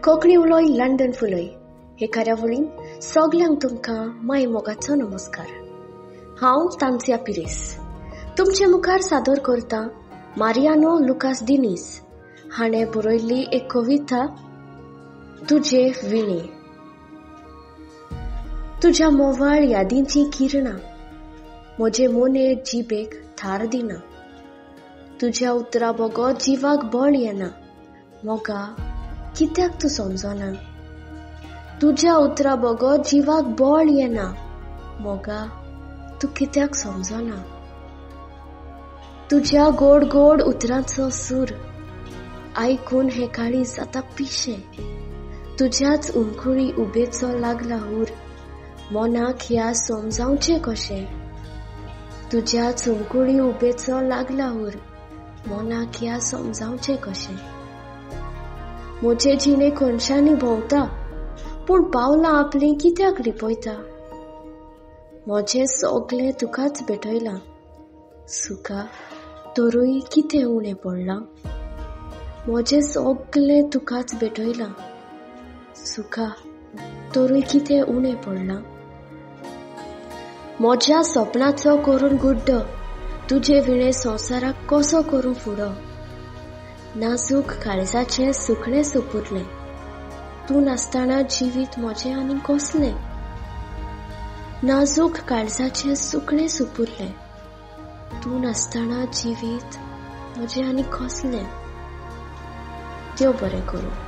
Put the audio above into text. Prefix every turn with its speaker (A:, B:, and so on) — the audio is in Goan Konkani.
A: कोंकणी उलोय लंडन फुलय हे कार्यावळीन सगल्यांक तुमकां माय मोगाचो नमस्कार. हांव तांसिया पिरीस तुमचे मुखार सादर करता मारियानो लुकास दिनीस हाणें बरयल्ली एक कविता तुजे विणे. तुज्या मोवाळ यादींची किरणां म्हजे मोने जिबेक थार दिना. तुज्या उतरा बगो जिवाक बळ येना. मोगा कित्याक तूं समजना? तुज्या उतरा बगो जिवाक बळ येना. मोगा तूं कित्याक समजना? तुज्या गोड गोड उतरांचो सूर आयकून हें काळीज जाता पिशें. तुज्याच उमकुळी उबेचो लागला हूर. मनाक ह्या समजावचें कशें? तुज्याच उमकुळी उबेचो लागला हूर. मनाक ह्या समजावचें कशें? म्हजे जिणे कोनशांनी भोंवता, पूण पावलां आपलीं कित्याक लिपयता? म्हजें सगलें तुकाच भेटयलां सुखा, तरूय कितें उणें पडलां? म्हजें सगलें तुकाच भेटयलां सुखा, तरूय कितें उणें पडलां? म्हज्या सपनाचो करून गुड्डो तुजे विणे संवसाराक कसो करूं फुडो? नाजूक काळजाचें सुकणें सुपुरलें, तूं नासतना जिवीत म्हजें आनी कसलें? नाजूक काळजाचें सुकणें सुपुरलें, तूं नासतना जिवीत म्हजें आनी कसलें? देव बरें करूं.